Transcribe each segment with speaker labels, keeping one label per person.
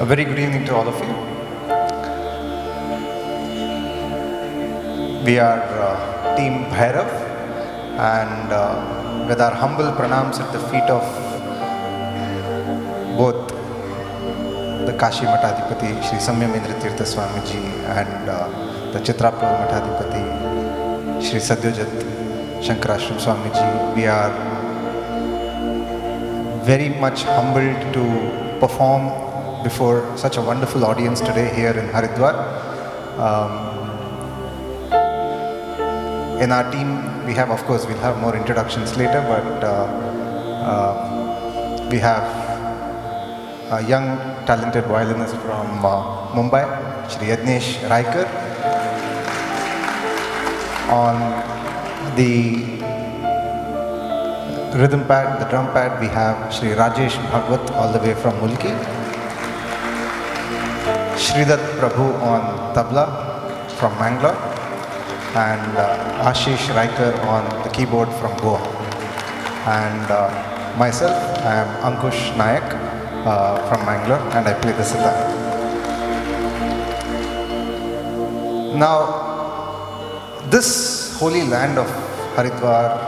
Speaker 1: A very good evening to all of you. We are Team Bhairav, and with our humble pranams at the feet of both the Kashi Mathadhipati Shri Samyamendra Tirtha Swamiji and the Chitrapur Mathadhipati Shri Sadyojat Shankarashram Swamiji, we are very much humbled to perform before such a wonderful audience today here in Haridwar. In our team, we have, of course, we'll have more introductions later, but we have a young, talented violinist from Mumbai, Shri Yadnesh Raikar. On the rhythm pad, the drum pad, we have Shri Rajesh Bhagwat all the way from Mulki. Shridatt Prabhu on tabla from Mangalore, and Ashish Raikar on the keyboard from Goa. And myself, I am Ankush Nayak from Mangalore, and I play the sitar. Now, this holy land of Haridwar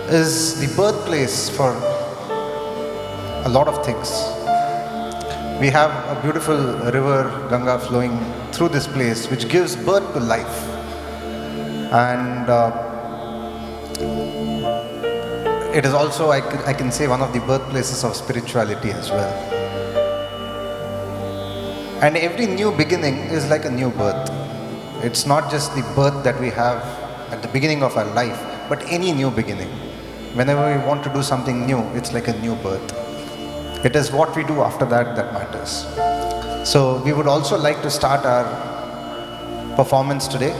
Speaker 1: is the birthplace for a lot of things. We have a beautiful river Ganga flowing through this place, which gives birth to life. And it is also, I can say, one of the birthplaces of spirituality as well. And every new beginning is like a new birth. It's not just the birth that we have at the beginning of our life, but any new beginning. Whenever we want to do something new, it's like a new birth. It is what we do after that that matters. So we would also like to start our performance today.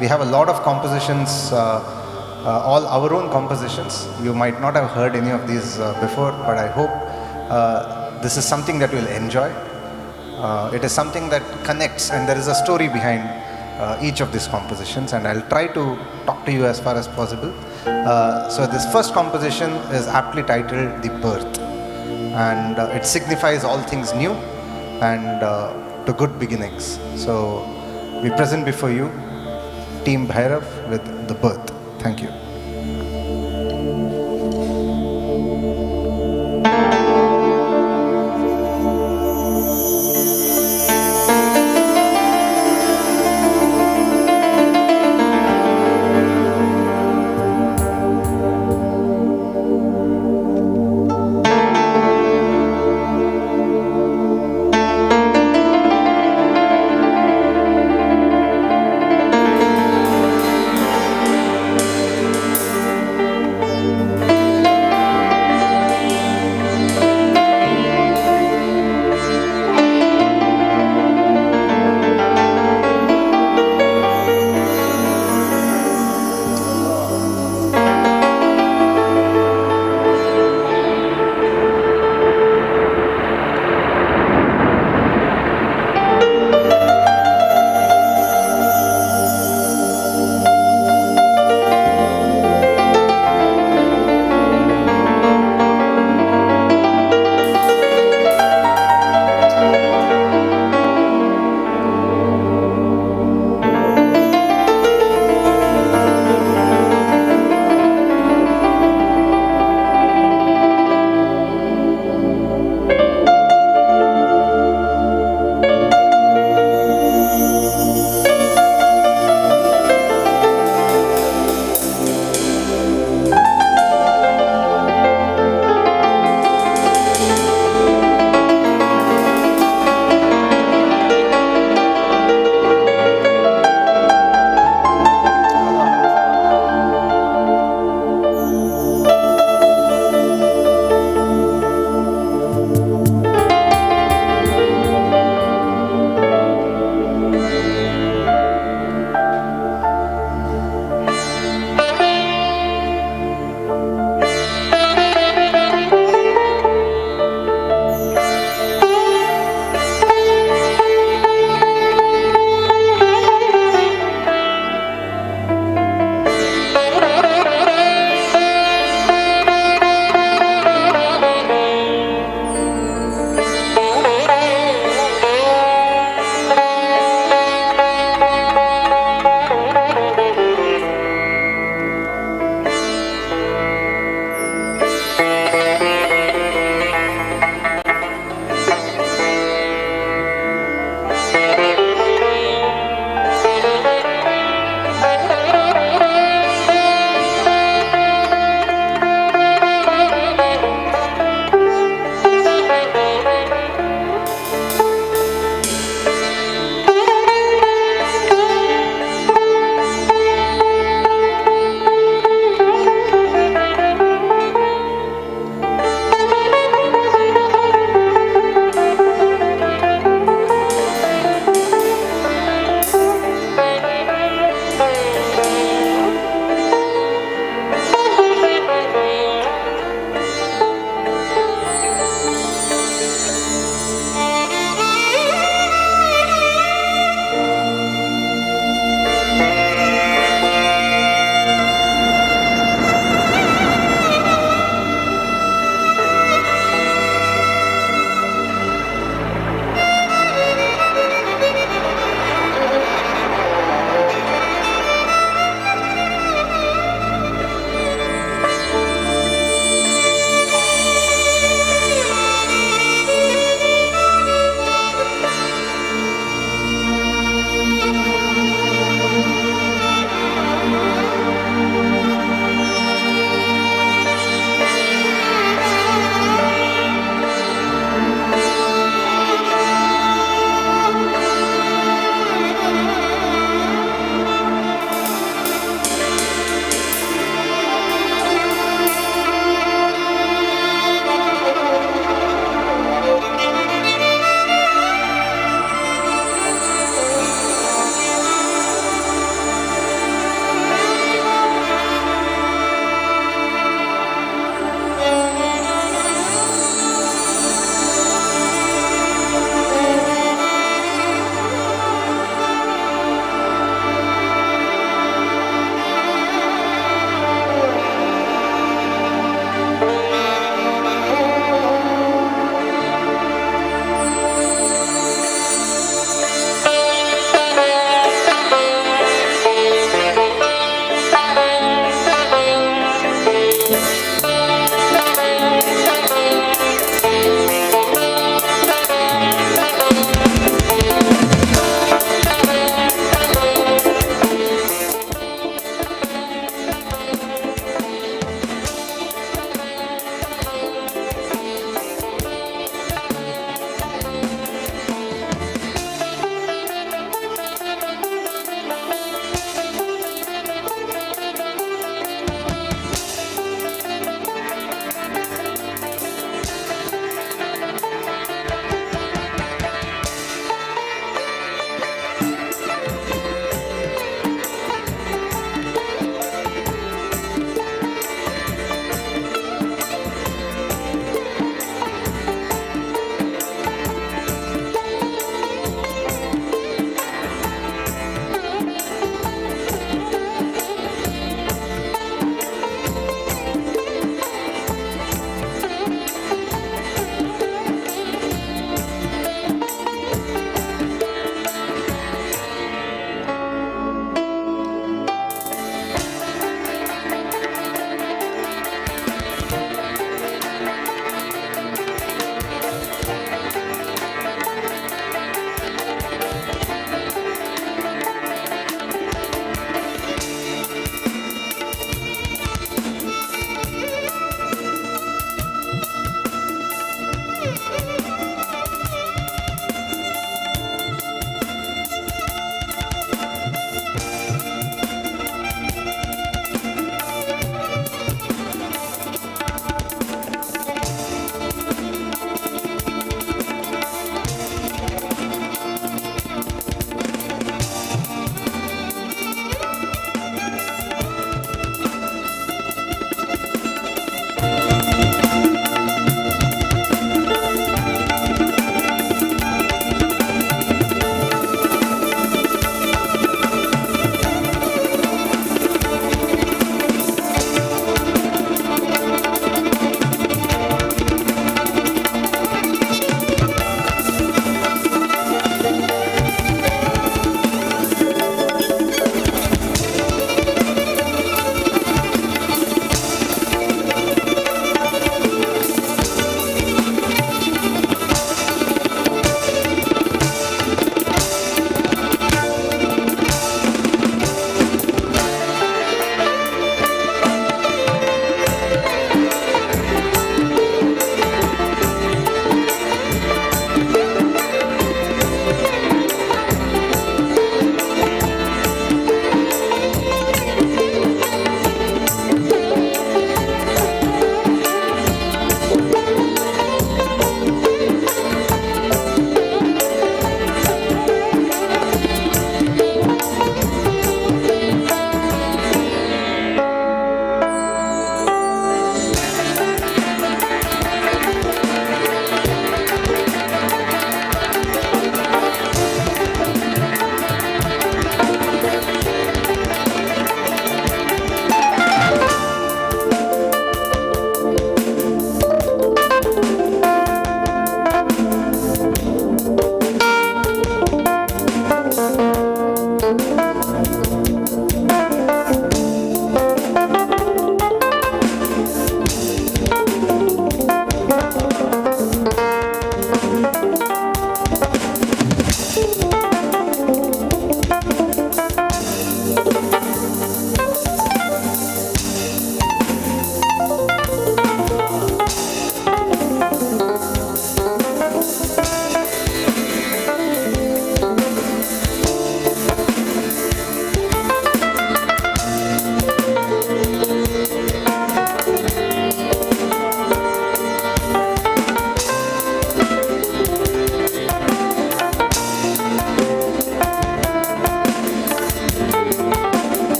Speaker 1: We have a lot of compositions, all our own compositions. You might not have heard any of these before, but I hope this is something that you'll enjoy. It is something that connects, and there is a story behind each of these compositions, and I'll try to talk to you as far as possible. So this first composition is aptly titled The Birth, and it signifies all things new and to good beginnings. So we present before you Team Bhairav with The Birth. Thank you.
Speaker 2: Thank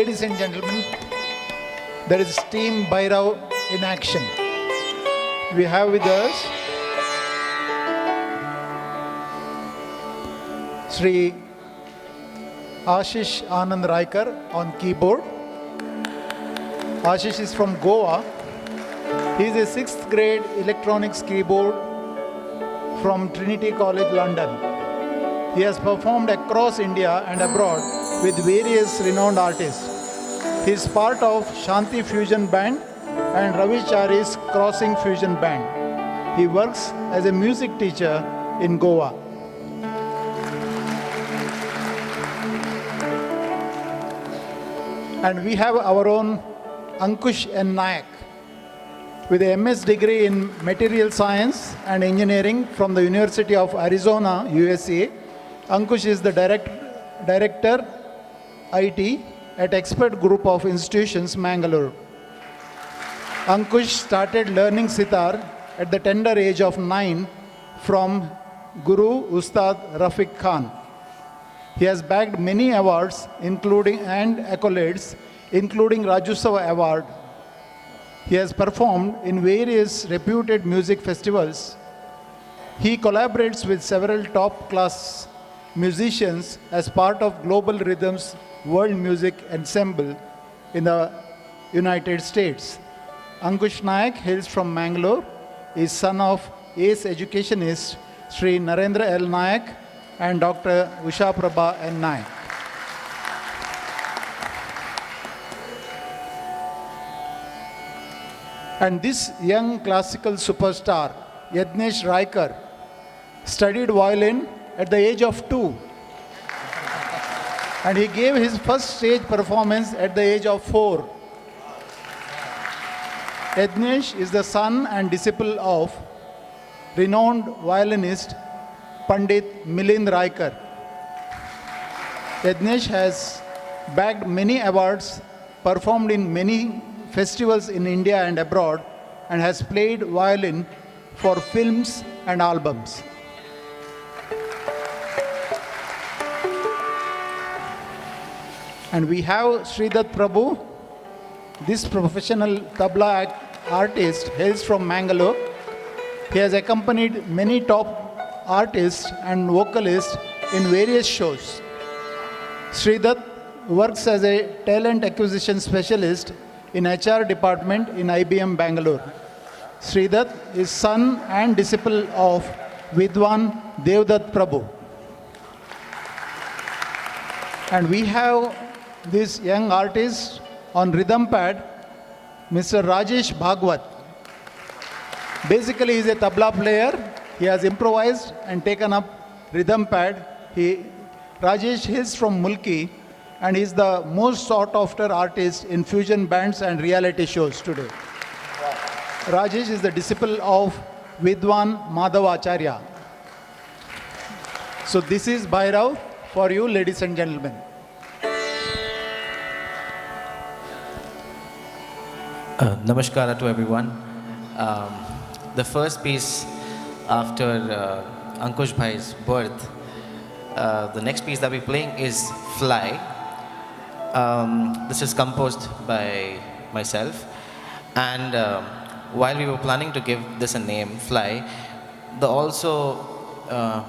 Speaker 2: Ladies and gentlemen, there is Team Bhairav in action. We have with us Sri Ashish Anand Raikar on keyboard. Ashish is from Goa. He is a 6th grade electronics keyboard from Trinity College, London. He has performed across India and abroad with various renowned artists. He is part of Shanti Fusion Band and Ravi Chari's Crossing Fusion Band. He works as a music teacher in Goa. And we have our own Ankush N. Nayak with a MS degree in Material Science and Engineering from the University of Arizona, USA. Ankush is the Director IT at Expert Group of Institutions, Mangalore. Ankush started learning sitar at the tender age of 9 from Guru Ustad Rafiq Khan. He has bagged many awards including and accolades, including Rajyotsava Award. He has performed in various reputed music festivals. He collaborates with several top-class musicians as part of Global Rhythms World Music Ensemble in the United States. Ankush Nayak hails from Mangalore, is son of ace educationist Sri Narendra L. Nayak and Dr. Usha Prabha N. Nayak. And this young classical superstar, Yadnesh Raikar, studied violin at the age of 2. And he gave his first stage performance at the age of 4. Yadnesh is the son and disciple of renowned violinist Pandit Milind Raikar. Yadnesh has bagged many awards, performed in many festivals in India and abroad, and has played violin for films and albums. And we have Sridutt Prabhu. This professional tabla artist hails from Mangalore. He has accompanied many top artists and vocalists in various shows. Sridutt works as a talent acquisition specialist in HR department in IBM Bangalore. Sridutt is son and disciple of Vidwan Devdutt Prabhu. And we have this young artist on rhythm pad, Mr. Rajesh Bhagwat. Basically, he's a tabla player. He has improvised and taken up rhythm pad. Rajesh is from Mulki, and he's the most sought-after artist in fusion bands and reality shows today. Rajesh is the disciple of Vidwan Madhav Acharya. So this is Bhairav for you, ladies and gentlemen.
Speaker 3: Namaskara to everyone. The first piece after Ankush Bhai's birth, the next piece that we're playing is Fly. This is composed by myself, and while we were planning to give this a name, Fly, the also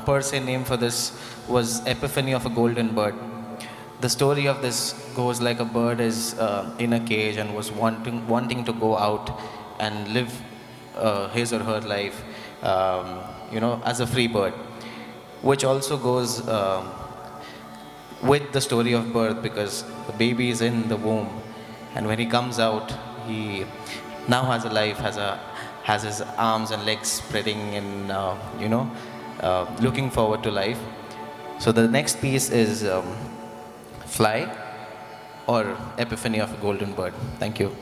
Speaker 3: per se name for this was Epiphany of a Golden Bird. The story of this goes like a bird is in a cage and was wanting to go out and live his or her life, you know, as a free bird, which also goes with the story of birth, because the baby is in the womb, and when he comes out, he now has a life, has his arms and legs spreading and you know, looking forward to life. So the next piece is Fly, or Epiphany of a Golden Bird. Thank you.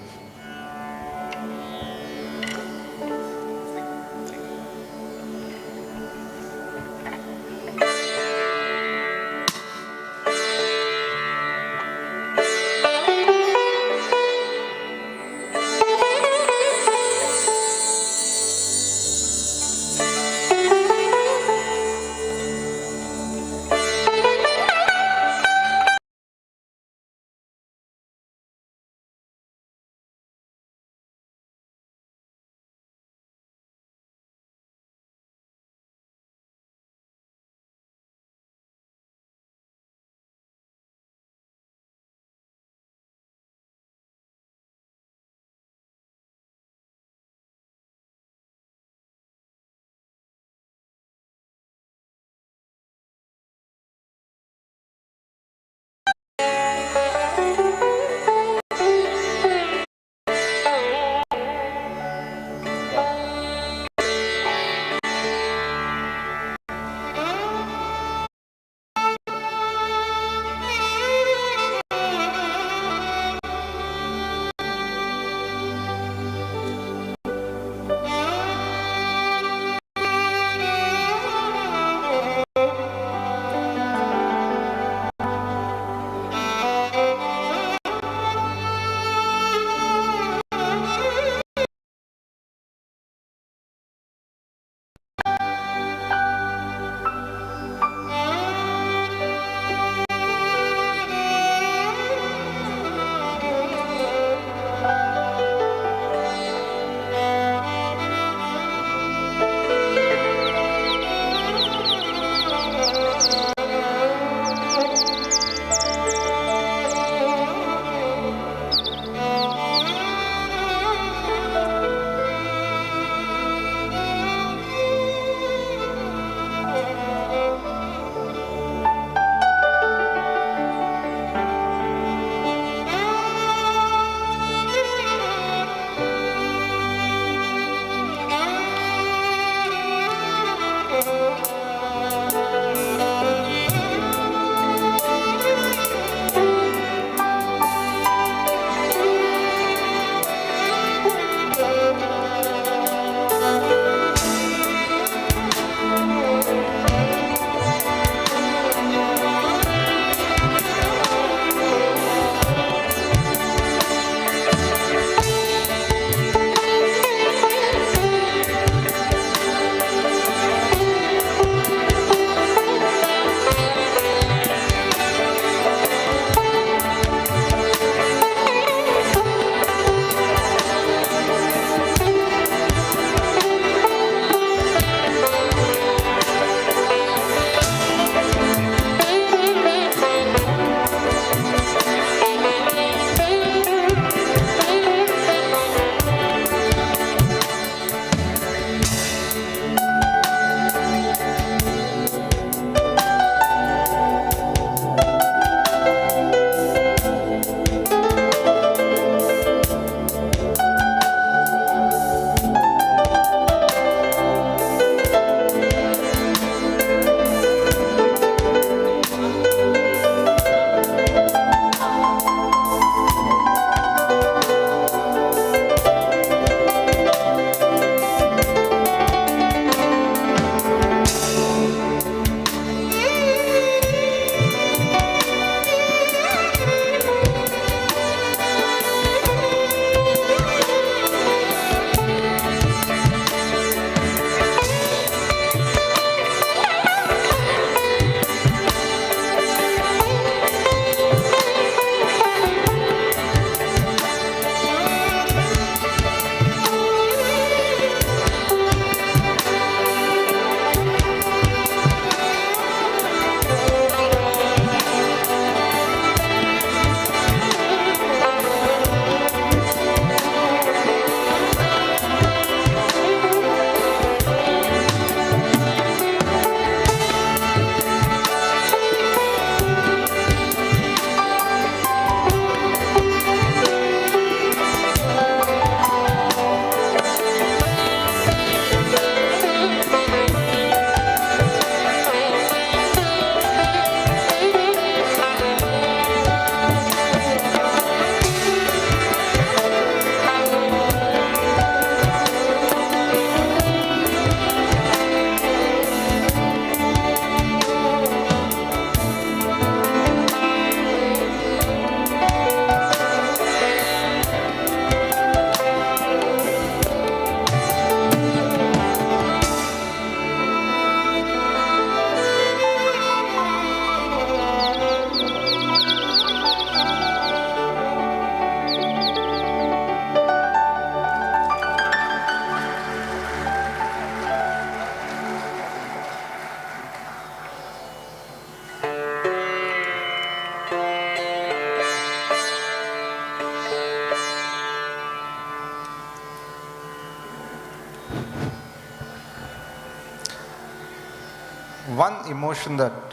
Speaker 1: One emotion that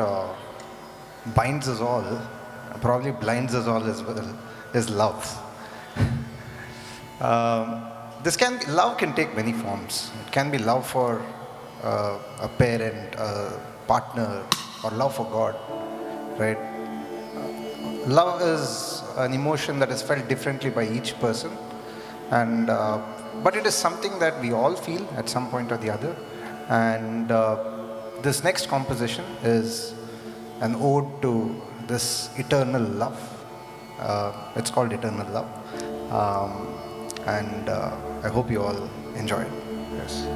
Speaker 1: binds us all, probably blinds us all as well, is love. Love can take many forms. It can be love for a parent, a partner, or love for God, right? Love is an emotion that is felt differently by each person, and but it is something that we all feel at some point or the other. And this next composition is an ode to this eternal love. It's called Eternal Love. And I hope you all enjoy it. Yes.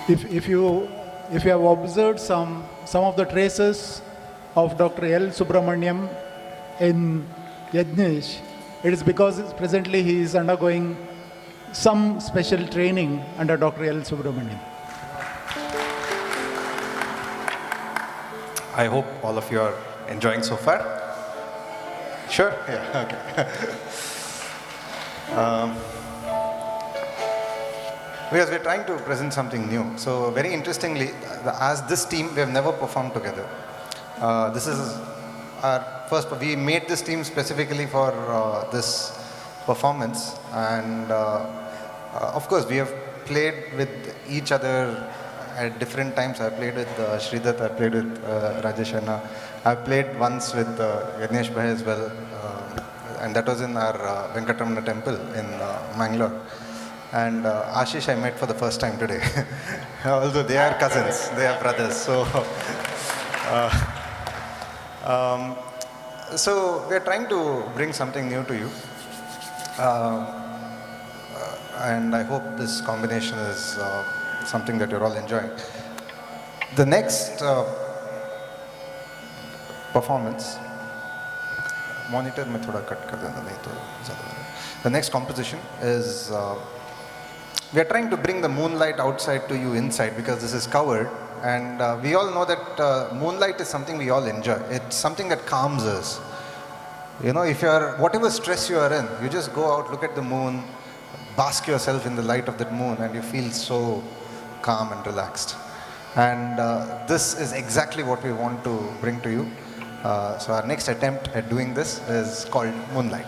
Speaker 2: If you have observed some of the traces of Dr. L. Subramaniam in Yajnesh, it is because presently he is undergoing some special training under Dr. L. Subramaniam.
Speaker 1: I hope all of you are enjoying so far. Sure? Yeah, okay. Because we're trying to present something new. So very interestingly, as this team, we have never performed together. This is our first, we made this team specifically for this performance. And of course, we have played with each other at different times. I played with Sridutt, I played with Rajesh Anna. I played once with Yajnesh Bhai as well. And that was in our Venkatramana temple in Mangalore. And Ashish I met for the first time today. Although they are cousins, they are brothers. So, so we are trying to bring something new to you. And I hope this combination is something that you're all enjoying. The next performance, monitor mein thoda cut kar dena, nahi to zyada. The next composition is, we are trying to bring the moonlight outside to you inside, because this is covered, and we all know that moonlight is something we all enjoy. It's something that calms us. You know, if you're, whatever stress you are in, you just go out, look at the moon, bask yourself in the light of that moon, and you feel so calm and relaxed. And this is exactly what we want to bring to you. So our next attempt at doing this is called Moonlight.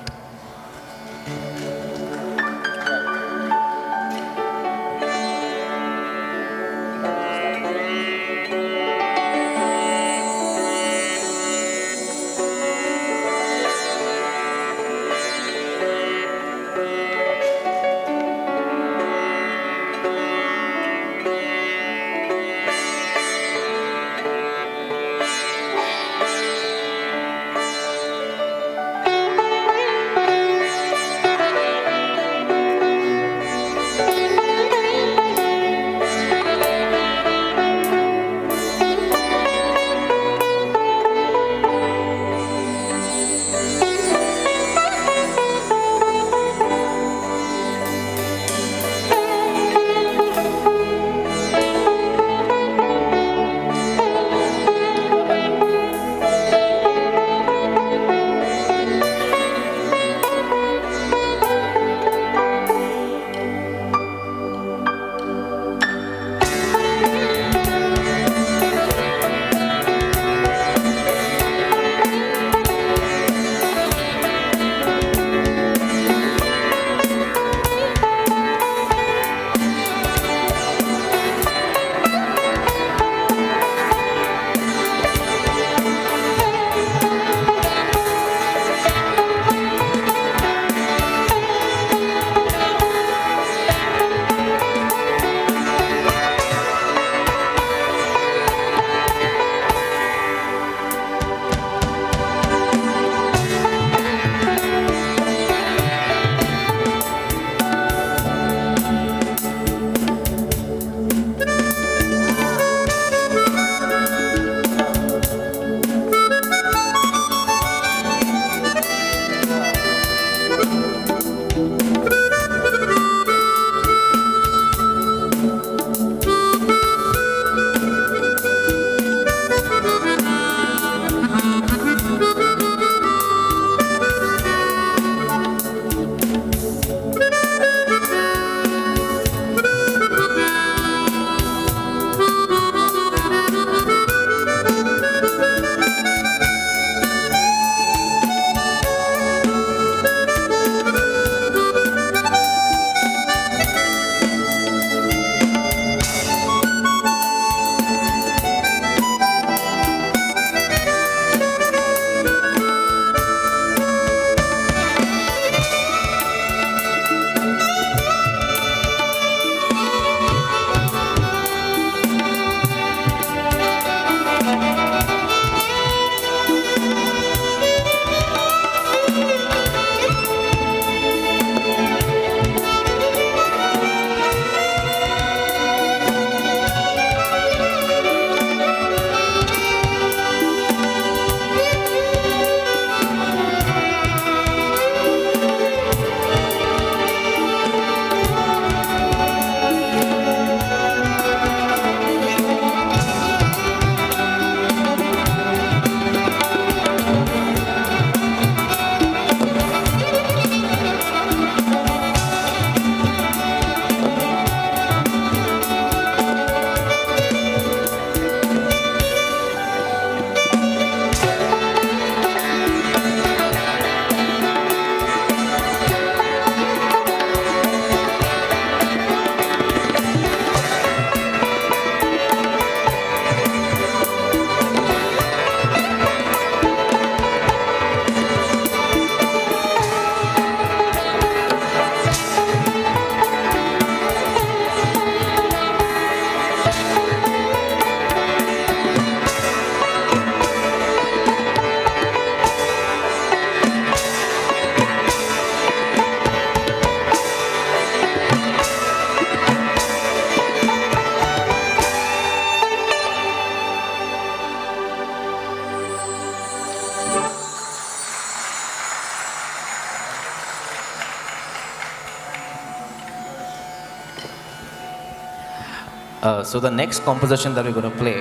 Speaker 3: So the next composition that we're going to play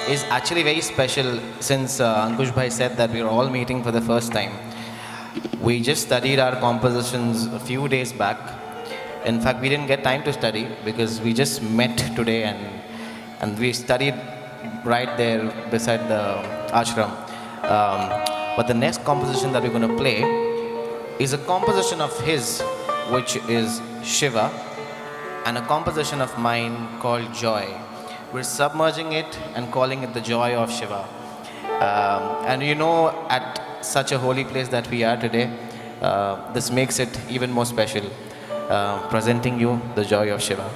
Speaker 3: is actually very special, since Ankush Bhai said that we're all meeting for the first time. We just studied our compositions a few days back. In fact, we didn't get time to study because we just met today and we studied right there beside the ashram. But the next composition that we're going to play is a composition of his, which is Shiva, and a composition of mine called Joy. We're submerging it and calling it the Joy of Shiva. And you know, at such a holy place that we are today, this makes it even more special. Presenting you the Joy of Shiva.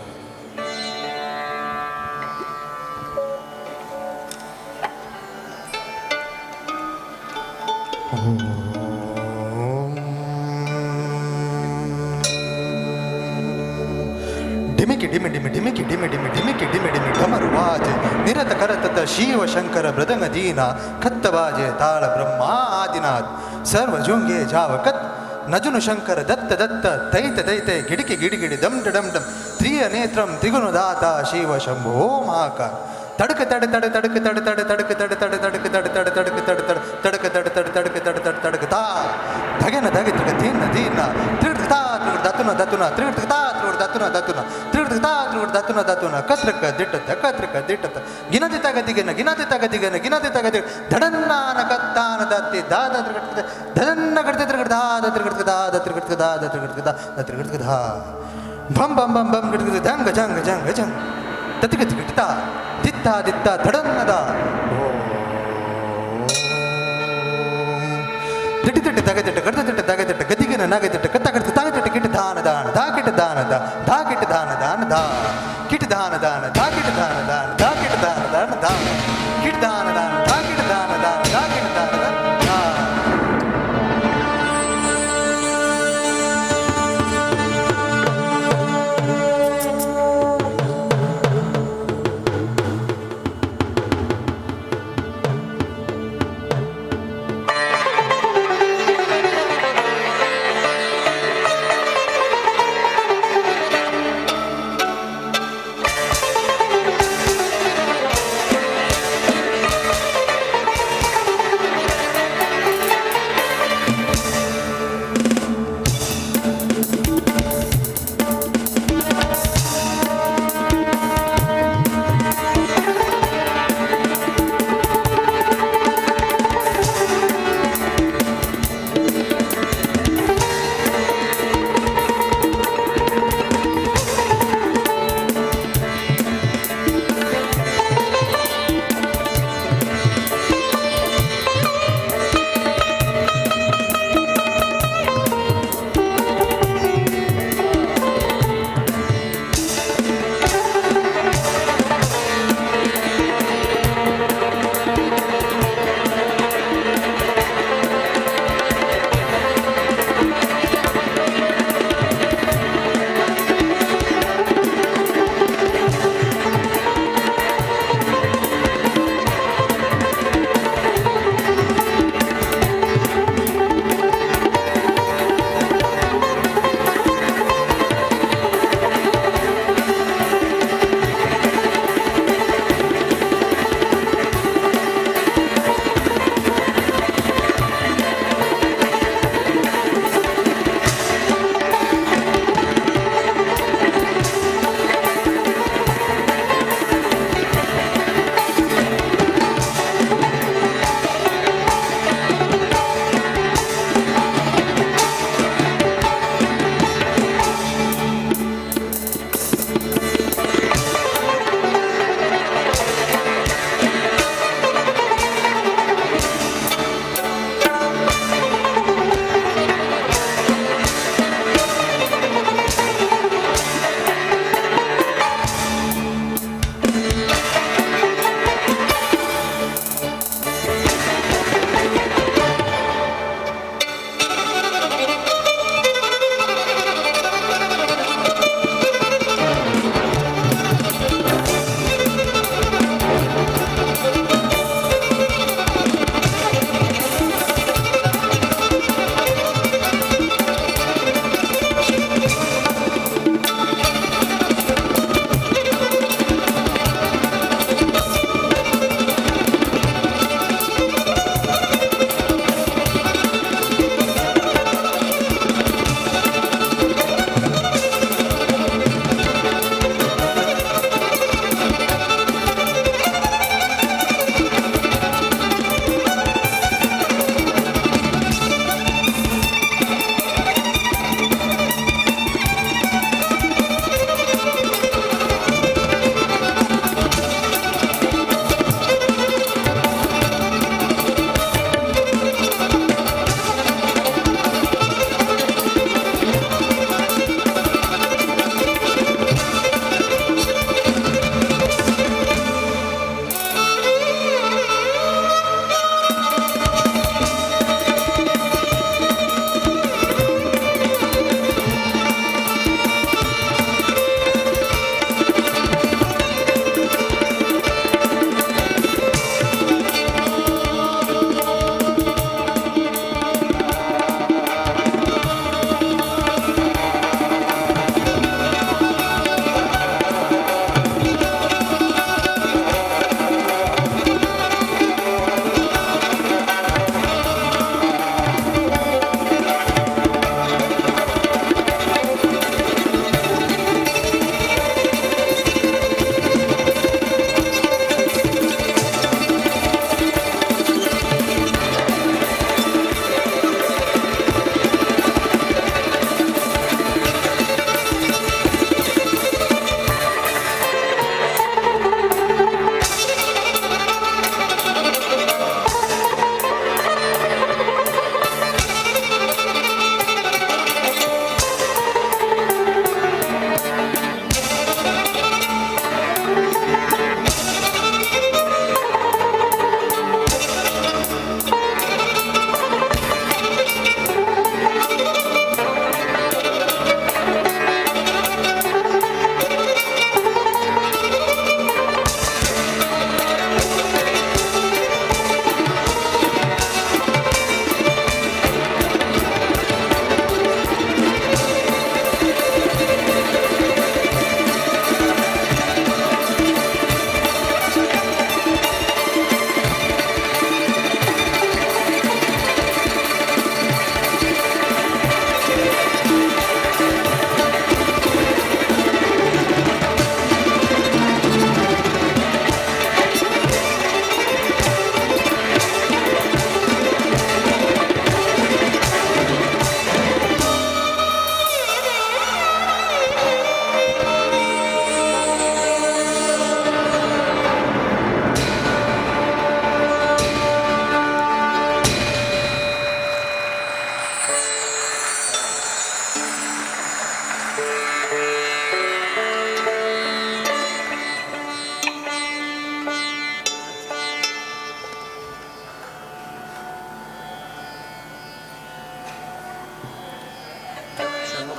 Speaker 4: ಡಿಮಿಕಿ ಡಿಮಿ ಡಿಮಿ ಡಿಮಿಕಿ ಡಿಮಿ ಡಿಮಿ ಡಿಮಿಕಿ ಡಿಮಿ ಡಿಮಿ ಡಮರು ವಾಜೆ ನಿರತ ಕರತತ ಶಿವ ಶಂಕರ ಮೃದಂಗ ದೀನ ಕತ್ತ ಬಾಜೆ ತಾಳ ಬ್ರಹ್ಮ ಆದಿನಾಥ್ ಸರ್ವ ಜುಂಗೆ ಜಾವ ಕತ್ ನಜುನು ಶಂಕರ ದತ್ತ ದತ್ತ ತೈತ ತೈತೆ ಗಿಡಿಕಿ ಗಿಡಿಗಿಡಿ ದಮ್ ಡಮ್ ಡಮ್ ತ್ರಿಯ ನೇತ್ರಂ ತ್ರಿಗುಣ ದಾತ ಶಿವ ಶಂಭೋ ಮಹಾಕಾಲ್ ತಡಕ ತಡ ತಡ ತಡಕ ತಡ ತಡ ತಡಕ ತಡ ತಡ ತಡಕ ತಡ ತಡ ತಡಕ ತಡ ತಡ ತಡಕ ತಡ ತಡ ತಡಕ ತಡ ತಡ ತಡಕ ತಾ ಧಗೆನ ಧಗೆ ತ್ರಿಗ ಧೀನ ಧೀನ ತ್ರಿಗೃತ ತಾ ತ್ರಿಗೃತ ದತುನ ದತುನ ತ್ರಿಗೃತ ತಾ ತ್ರಿಗೃತ ದತುನ ದತುನ ತ್ರಿಗೃತ ತಾ ತ್ರಿಗೃತ ದತುನ ದತುನ ಕತ್ರಕ ದಿಟ್ಟತ ಕತ್ರಕ ದಿಟ್ಟತ ಗಿನತಿ ತಗದಿಗನ ಗಿನತಿ ತಗದಿಗನ ಗಿನತಿ ತಗದಿ ಧಡನ್ನಾನ ಕತ್ತಾನ ದತ್ತಿ ದಾದ ತ್ರಿಗೃತ ಧಡನ್ನ ಕಡ್ತ ತ್ರಿಗೃತ ದಾದ ತ್ರಿಗೃತ ದಾದ ತ್ರಿಗೃತ ದಾದ ತ್ರಿಗೃತ ದಾದ ತ್ರಿಗೃತ ಧಾ ಭಂ ಭಂ ಭಂ ಭಂ ಗಿಡಗದ ಧಂಗ ಜಂಗ ಜಂಗ ಜಂಗ ತತಿಗ ತಿಗಿಟ ದಿತ್ತ ದಿತ್ತ ಧಡನ್ನದ ದಿಟ್ಟಿ ದಿಟ್ಟಿ ತಗದಿಟ್ಟ ಕಡ್ತ ದಿಟ್ಟ ತಗದಿಟ್ಟ ಗದಿಗಿನ ನಗದಿಟ್ಟ ಕತ್ತ ಕಡ್ತ ತಗದಿಟ್ಟ ಕಿಟ ದಾನ ದಾನ ಧಾ ಕಿಟ ದಾನ ದಾ ಧಾ ಕಿಟ ದಾನ ದಾನ ಧಾ ಕಿಟ ದಾನ ದಾನ ಧಾ ಕಿಟ ದಾನ ದಾನ ಧಾ ಕಿಟ ದಾನ ದಾನ ಧಾ ಕಿಟ ದಾನ ದಾನ ಧಾ ಕಿಟ ದಾನ ದಾನ ಧಾ ಕಿಟ ದಾನ ದಾನ ಧಾ.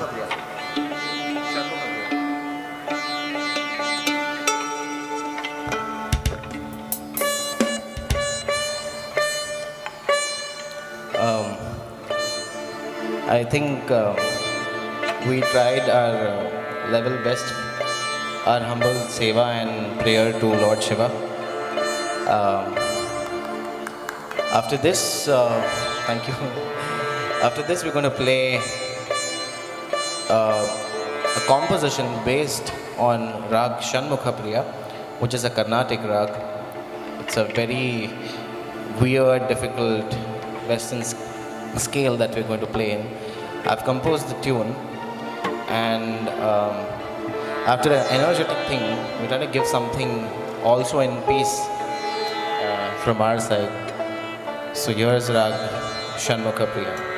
Speaker 1: Shanmukha Priya. Shanmukha Priya.
Speaker 3: I think we tried our level best, our humble seva and prayer to Lord Shiva. After this, thank you. After this, we're going to play a composition based on Rag Shanmukha Priya, which is a Carnatic rag. It's a very weird, difficult Western scale that we're going to play in. I've composed the tune, and after an energetic thing, we try to give something also in peace from our side. So here's Rag Shanmukha Priya.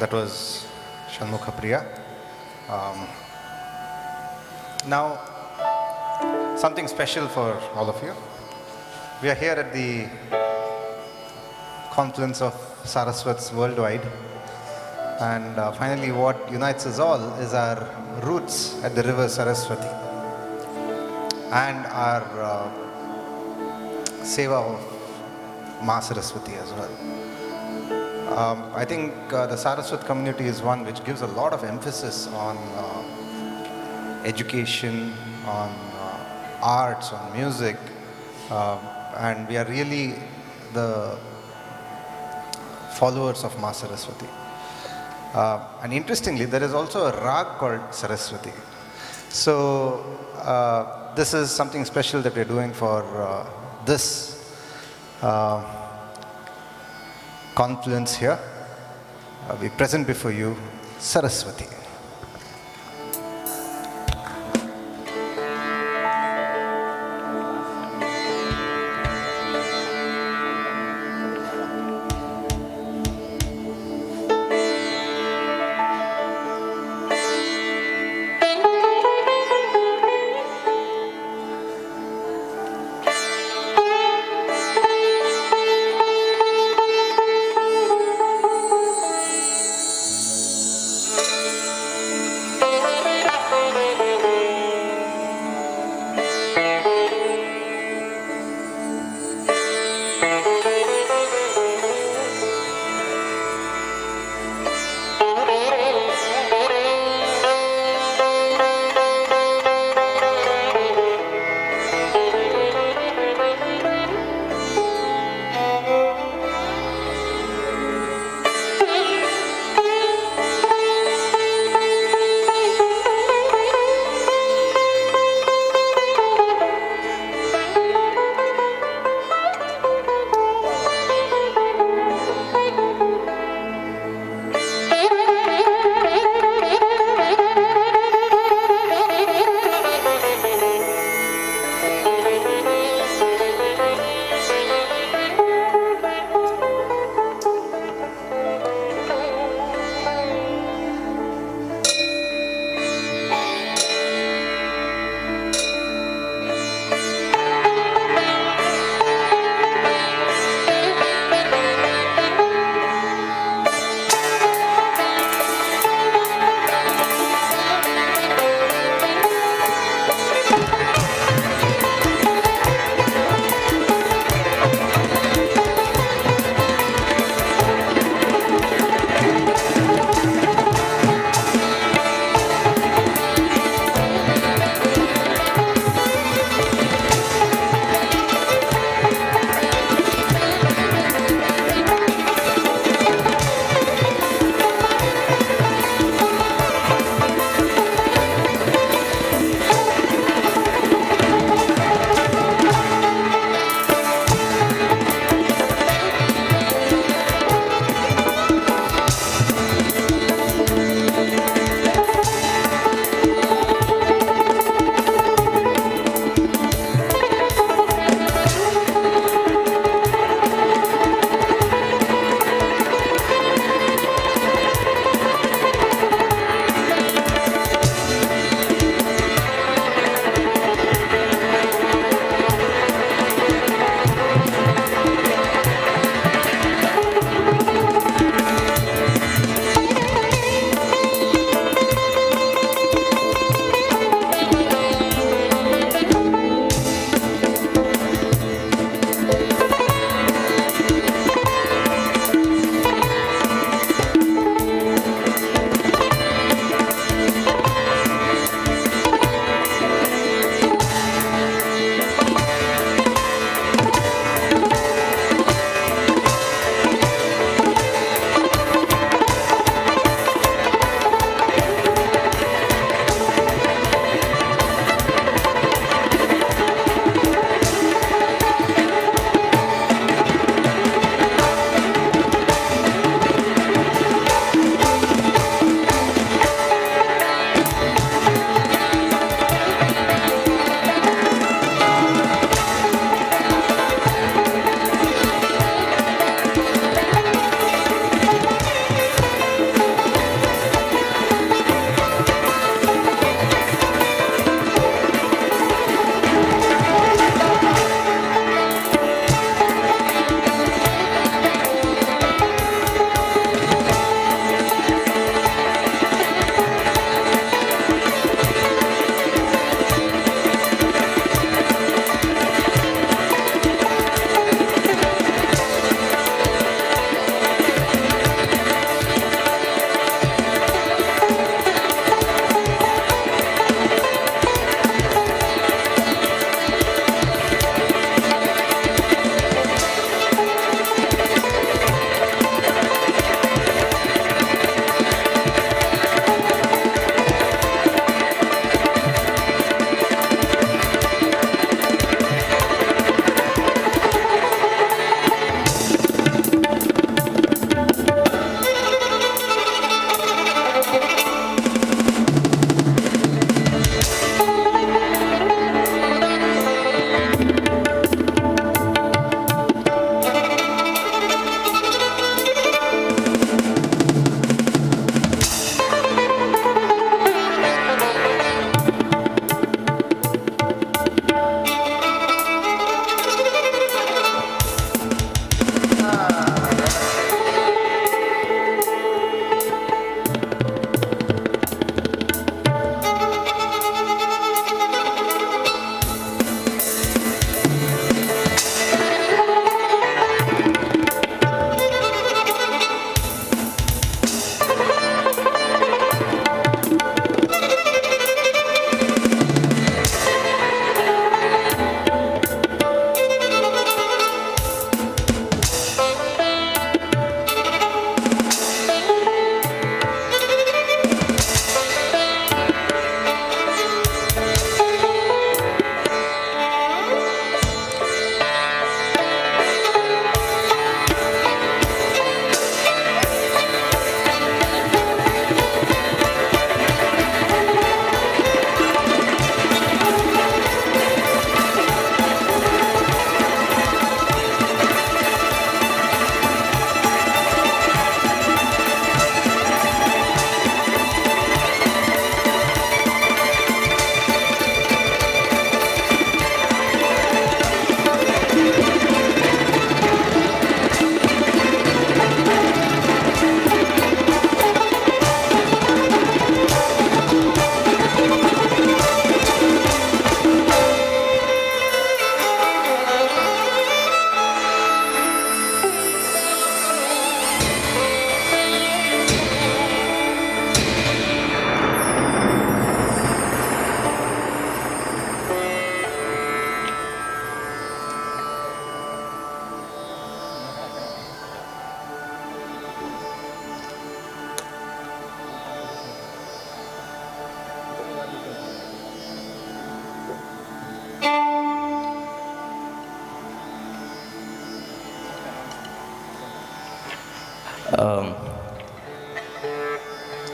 Speaker 1: That was Shanmukha Priya. Now, something special for all of you. We are here at the confluence of Saraswats worldwide. And finally, what unites us all is our roots at the river Saraswati and our seva of Ma Saraswati as well. I think the Saraswat community is one which gives a lot of emphasis on education, on arts, on music, and we are really the followers of Ma Saraswati. And interestingly, there is also a rag called Saraswati. So this is something special that we are doing for this confluence here. We present before you Saraswati.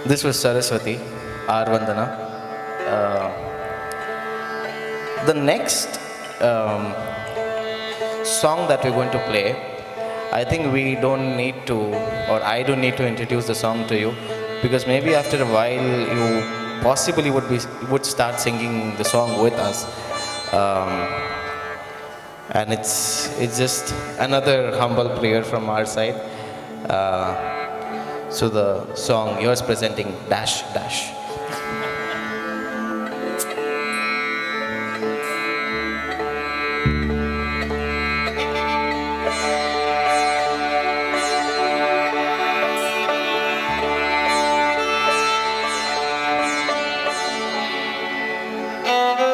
Speaker 3: This was Saraswati, R. Vandana. The next song that we're going to play, I think we don't need to, or I don't need to introduce the song to you, because maybe after a while you possibly would start singing the song with us. And it's just another humble prayer from our side. So the song yours presenting, Dash Dash.
Speaker 5: Thank you.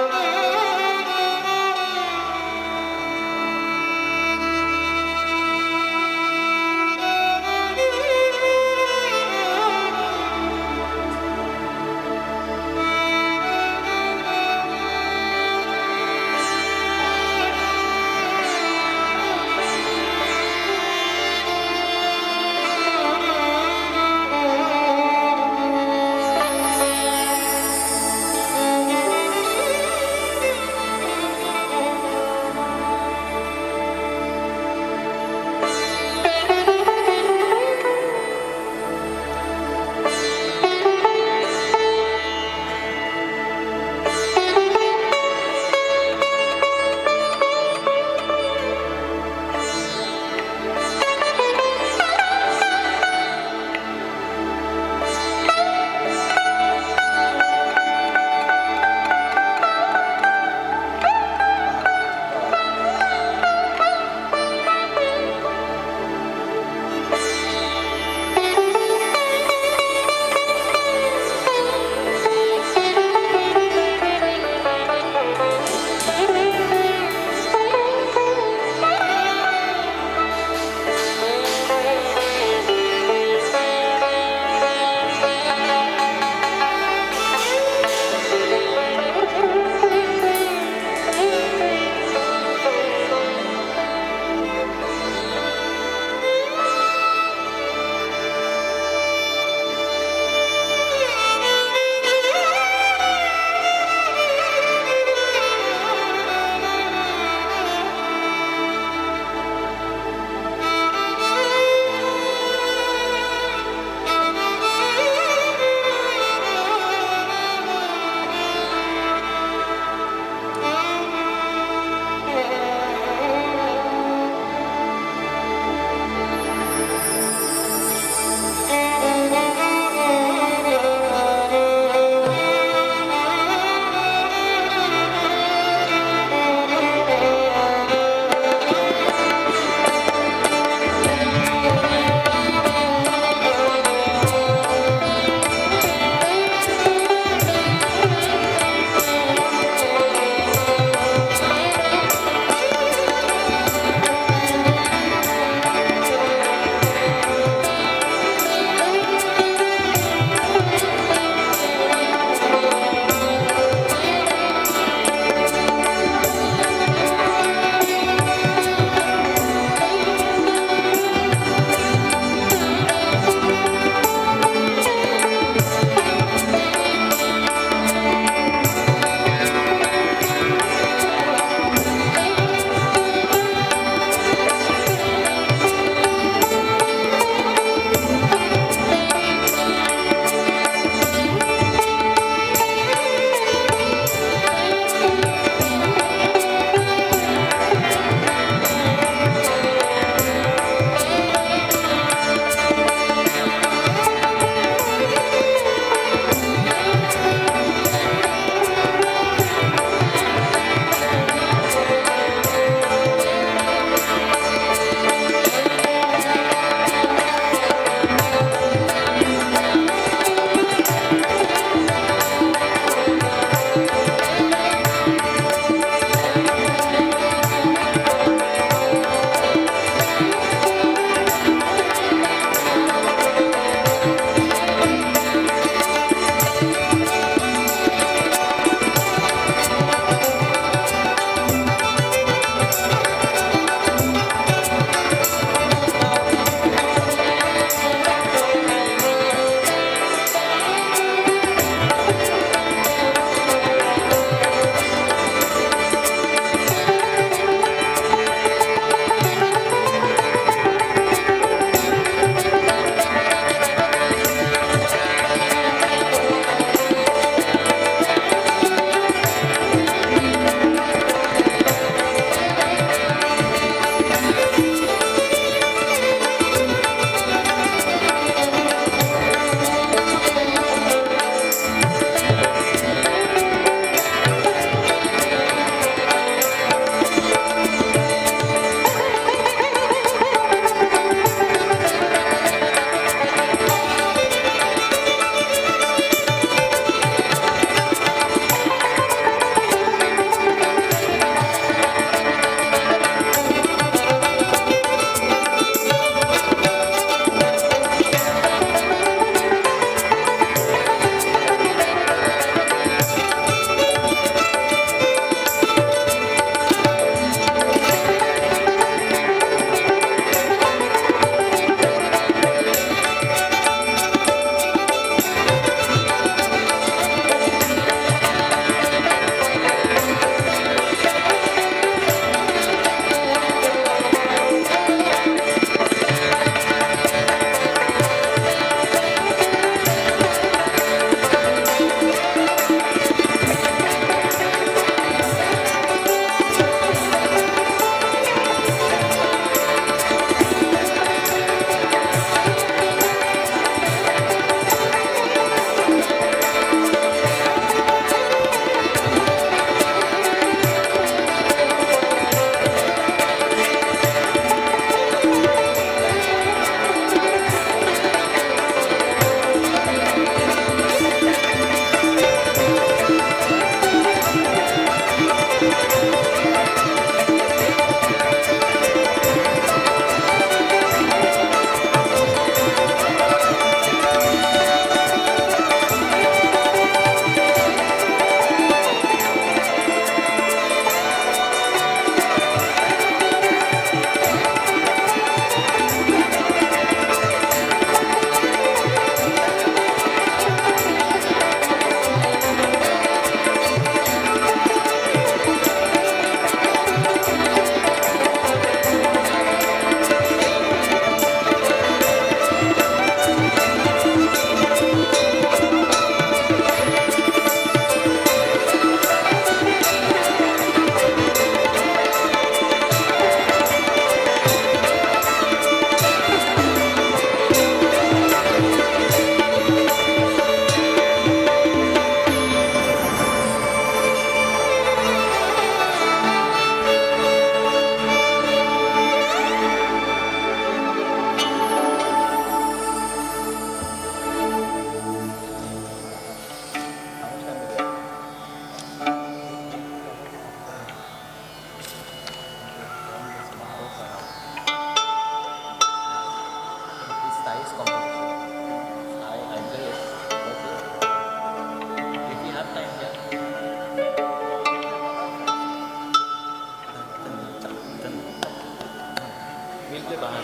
Speaker 3: We'll play Bahar.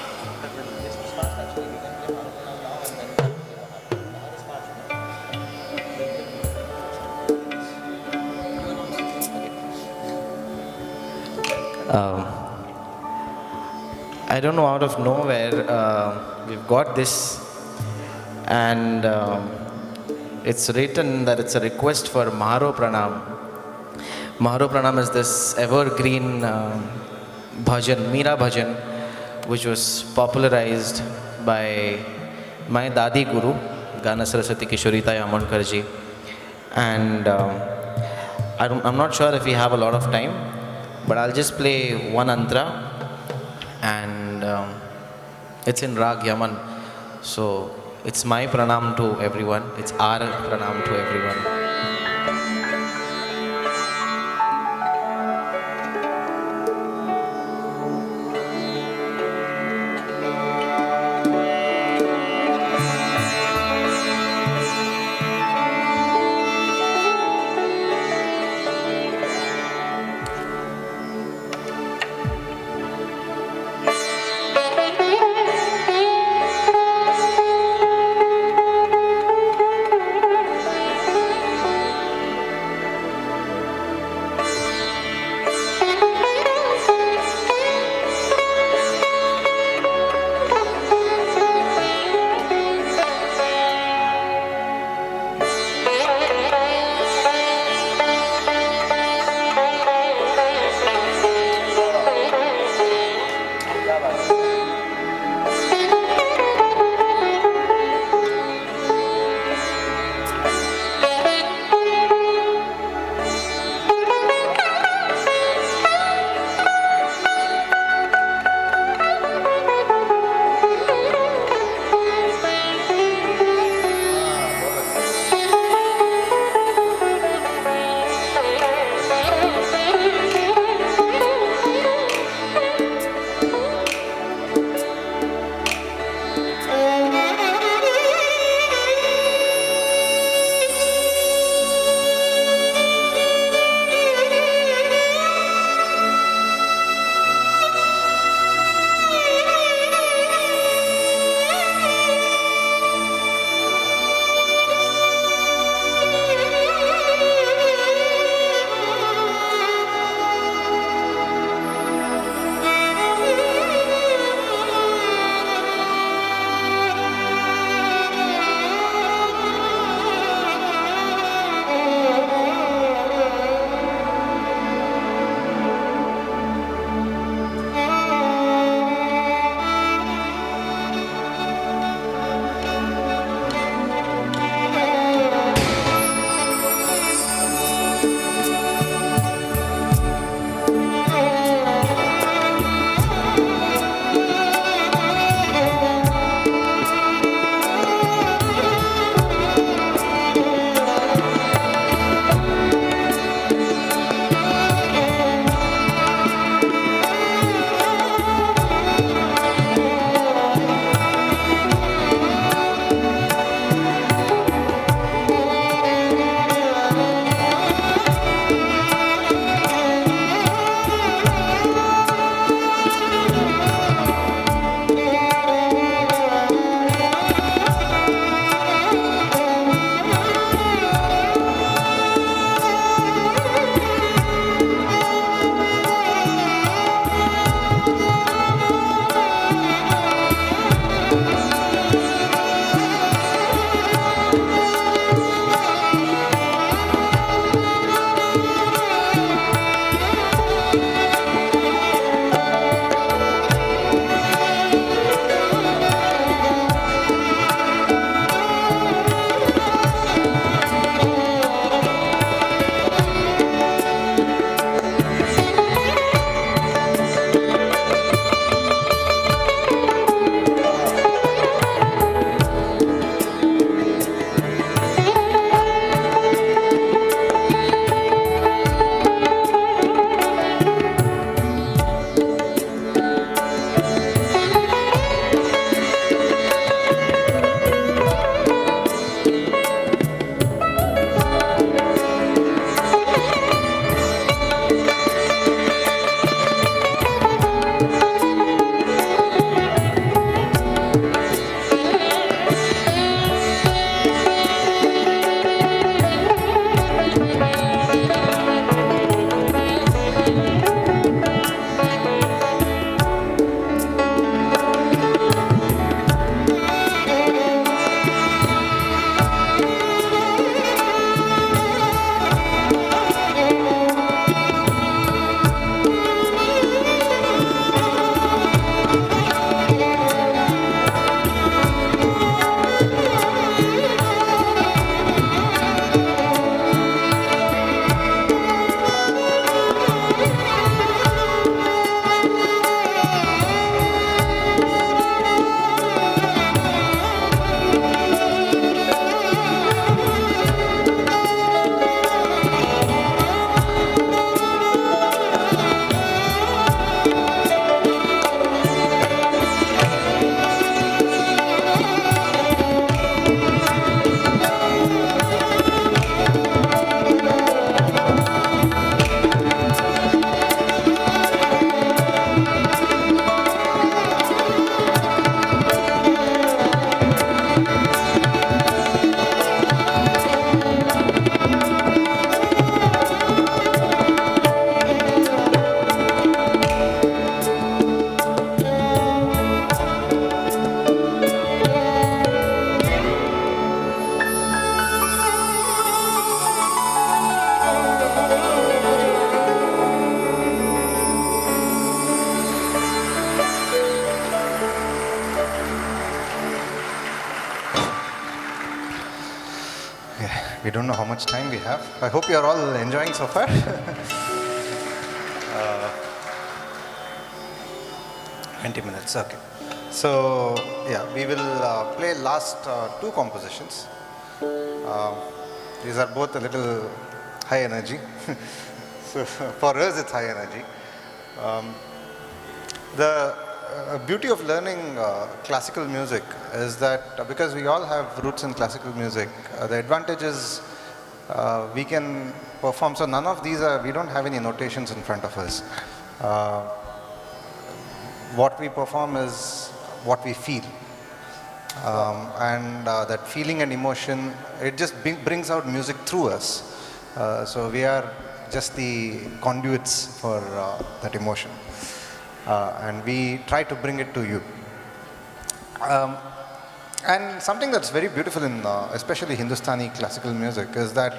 Speaker 3: This is fast actually. We can play Bahar now and then play Bahar. Bahar is fast. I don't know, out of nowhere, we've got this, and it's written that it's a request for Maharo Pranam. Maharo Pranam is this evergreen bhajan, Meera bhajan, which was popularized by my Dadi Guru, Gana Saraswati Kishoritai Amonkar ji. And I'm not sure if we have a lot of time, but I'll just play one antra, and it's in Rag Yaman. So it's my pranam to everyone. It's our pranam to everyone.
Speaker 1: We don't know how much time we have. I hope you are all enjoying so far. 20 minutes, okay. So, yeah, we will play last two compositions. These are both a little high energy. So, for us, it's high energy. The beauty of learning classical music is that because we all have roots in classical music, the advantage is we can perform. So none of these are, we don't have any notations in front of us. What we perform is what we feel. And that feeling and emotion, it just brings out music through us. So we are just the conduits for that emotion. And we try to bring it to you. And something that's very beautiful in especially Hindustani classical music is that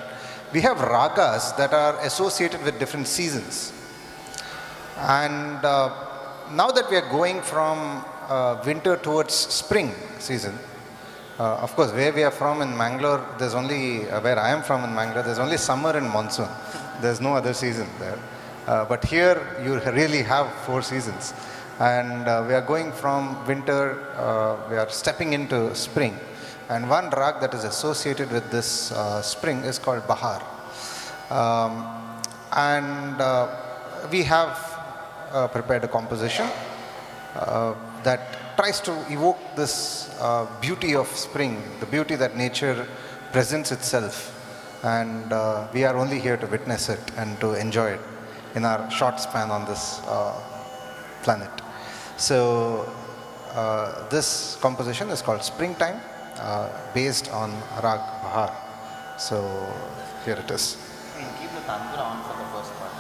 Speaker 1: we have ragas that are associated with different seasons. And now that we are going from winter towards spring season, of course, where we are from in Mangalore, there's only, where I am from in Mangalore, there's only summer and monsoon. There's no other season there. But here, you really have four seasons. And we are going from winter, we are stepping into spring. And one rag that is associated with this spring is called Bahar. And we have prepared a composition that tries to evoke this beauty of spring, the beauty that nature presents itself. And we are only here to witness it and to enjoy it in our short span on this planet. So this composition is called Springtime, based on Rag Bahar. So here it is.
Speaker 3: Keep the tanpura on for the first part.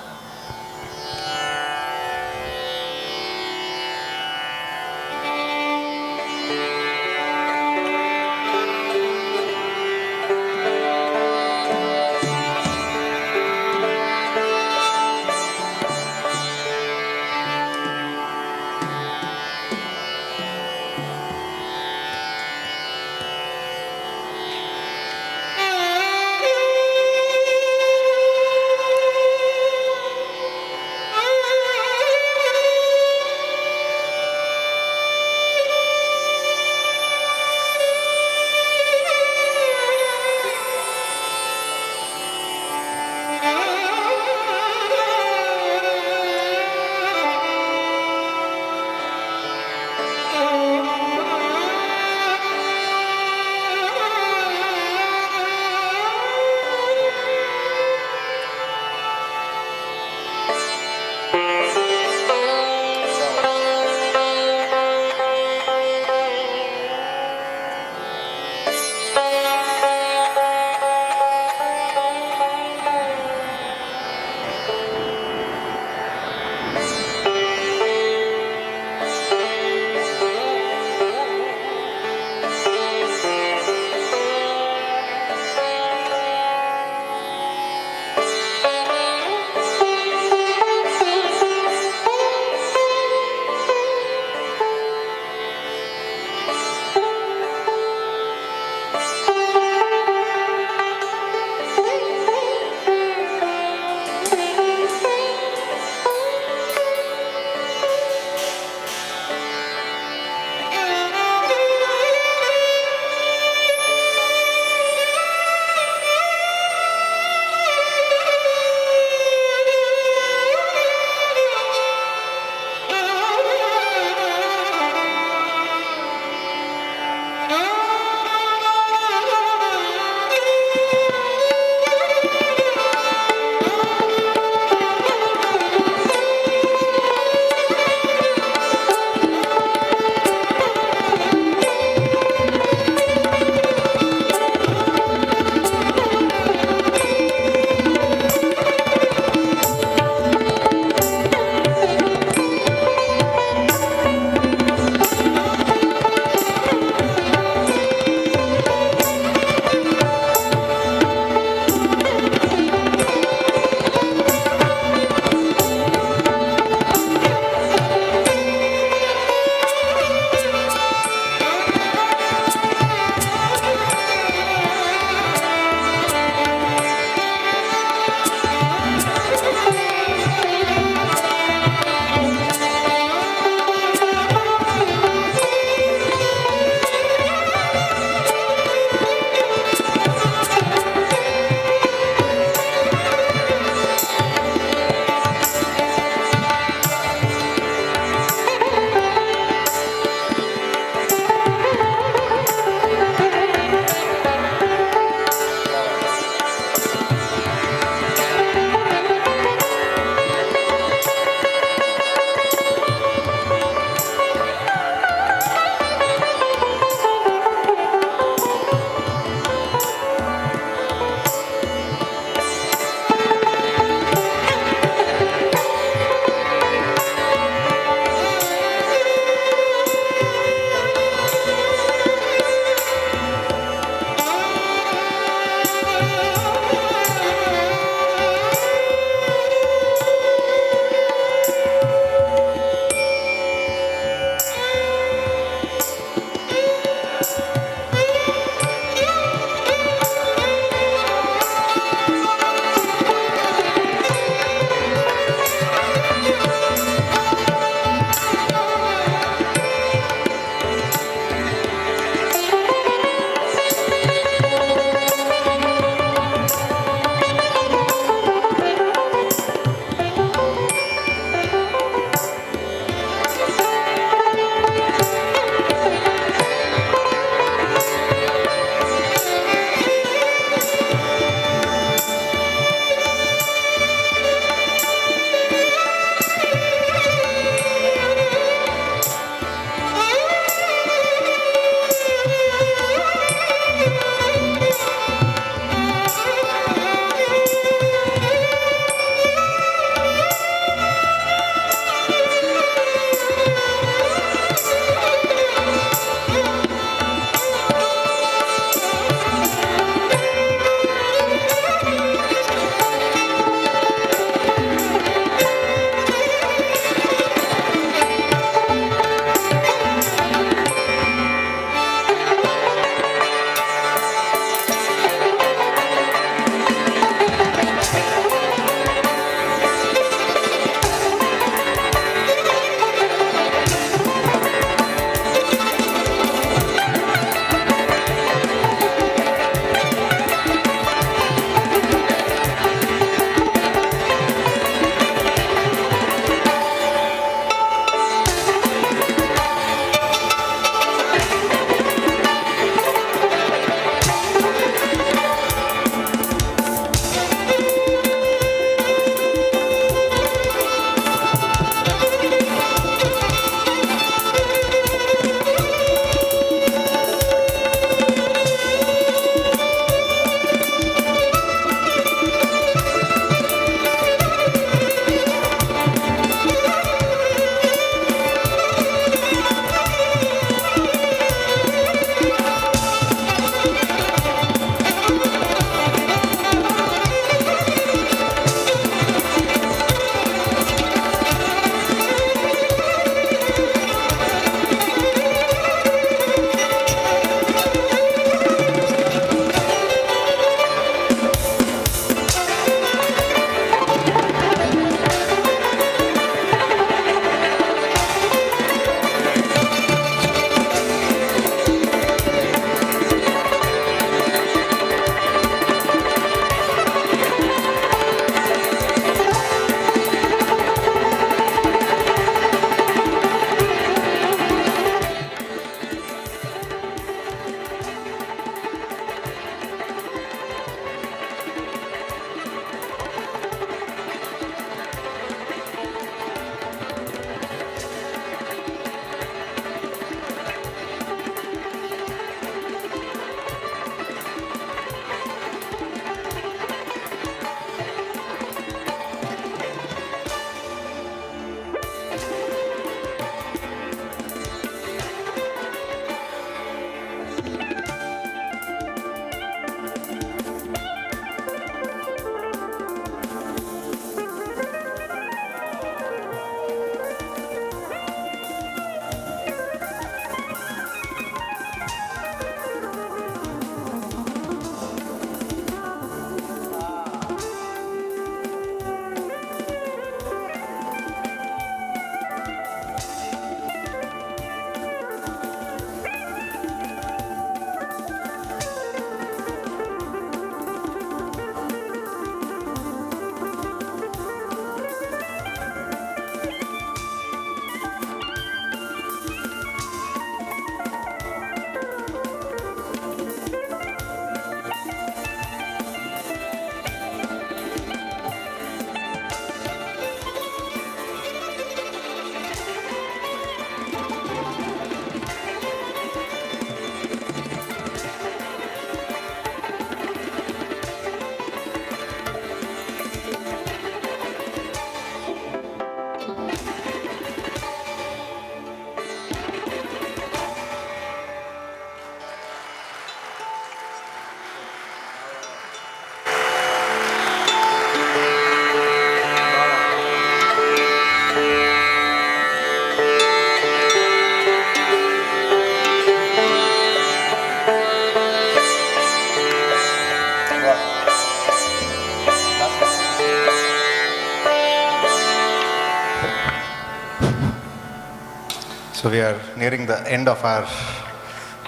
Speaker 1: So we are nearing the end of our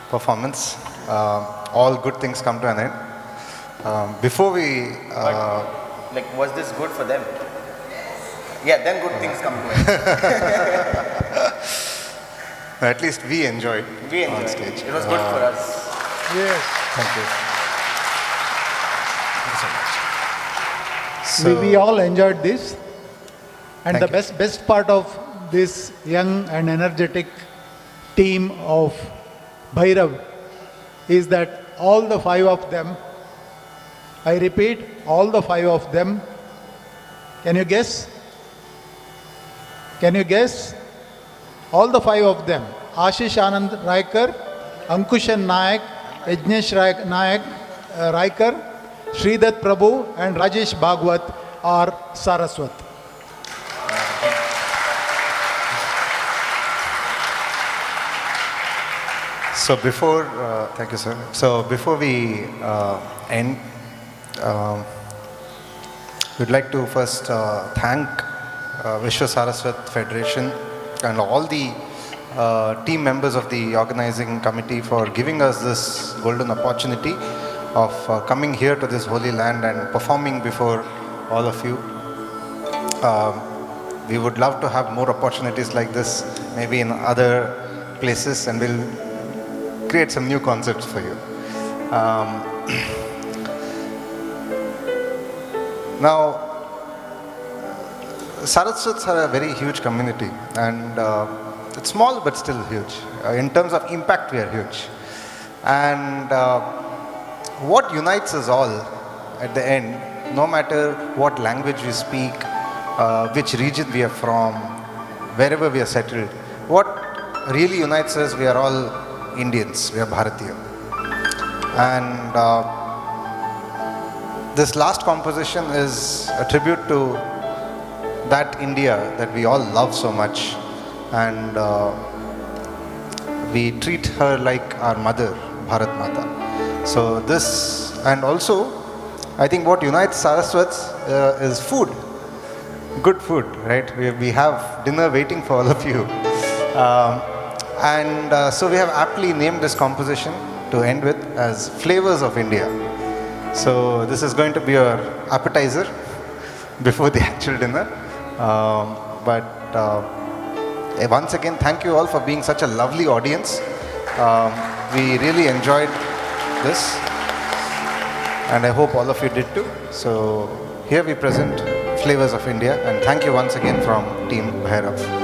Speaker 1: performance. All good things come to an end. Before we...
Speaker 3: But, was this good for them? Yeah, then good things come to an end.
Speaker 1: At least we enjoyed.
Speaker 3: We enjoyed.
Speaker 1: On stage.
Speaker 3: It was good for us.
Speaker 2: Yes.
Speaker 1: Thank you. Thank you so much. So,
Speaker 2: we all enjoyed this. And the
Speaker 1: Thank you.
Speaker 2: best part of this young and energetic team of Bhairav is that all the five of them, I repeat, all the five of them, can you guess? Can you guess? All the five of them, Ashish Anand Raikar, Ankush N. Nayak, Yajnesh Nayak, Raikar, Sridutt Prabhu and Rajesh Bhagwat are Saraswat.
Speaker 1: So before, thank you sir. So before we end, we'd like to first thank Vishwa Saraswat Federation and all the team members of the organizing committee for giving us this golden opportunity of coming here to this holy land and performing before all of you. We would love to have more opportunities like this, maybe in other places, and we'll create some new concepts for you. Now, Saraswats are a very huge community, and it's small but still huge. In terms of impact, we are huge. And what unites us all at the end, no matter what language we speak, which region we are from, wherever we are settled, what really unites us, we are all Indians, we are Bharatiya. And this last composition is a tribute to that India that we all love so much, and we treat her like our mother, Bharat Mata. So this, and also, I think what unites Saraswats is food, good food, right? We have dinner waiting for all of you. So we have aptly named this composition to end with as Flavors of India. So this is going to be your appetizer before the actual dinner. But once again, thank you all for being such a lovely audience. We really enjoyed this, and I hope all of you did too. So here we present Flavors of India, and thank you once again from Team Bhairav.